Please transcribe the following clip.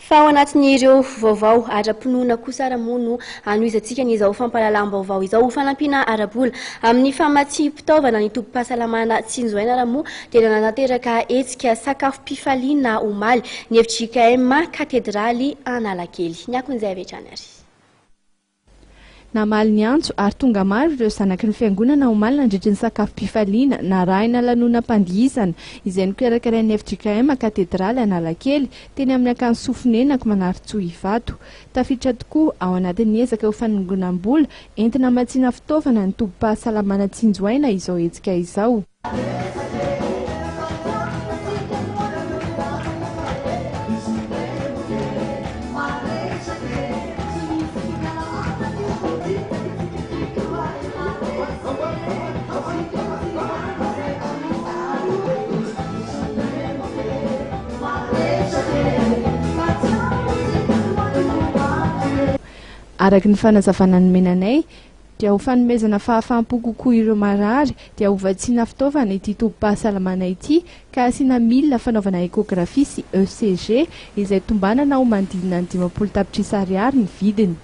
Fa ao anatin'ireo vaovao ara-pinoana kosa ara moa no hanohizantsika ny izao fampahalalam-baovao izao. Ho fanampiana ara-bola amin'ny famatsiam-pitaovana ny tobim-pahasalamana Tsinjoaina ara moa dia nanatanteraka hetsika sakafom-pifaliana omaly ny fjkm Katedraly Analakely. Ny akon'izay avy hatrany ary. Namaly ny antso ary tonga maro ireo zanaky ny fiangonana omaly nandritry ny sakafom-pifaliana narahina lanonam-pandihizana izay nokarakarain'ny fjkm Katedraly Analakely teny amin'ny akany Sofonenako Manarintsoa Ivato. Tafiditra tokoa ao anatin'ny ezaka ho fanongonam-bola entina hamatsiana fitaovana ny tobim-pahasalamana Tsinjoaina izao hetsika izao. Araka ny fanazavana nomena anay dia ho fanomezana fahafaham-po kokoa ireo marary dia ho vatsiana fitaovana ity tobim-pahasalamana ity ka asiana milina fanaovana échographie sy ECG izay tombanana ho manodidina ny 50 tapitrisa ariary ny vidiny.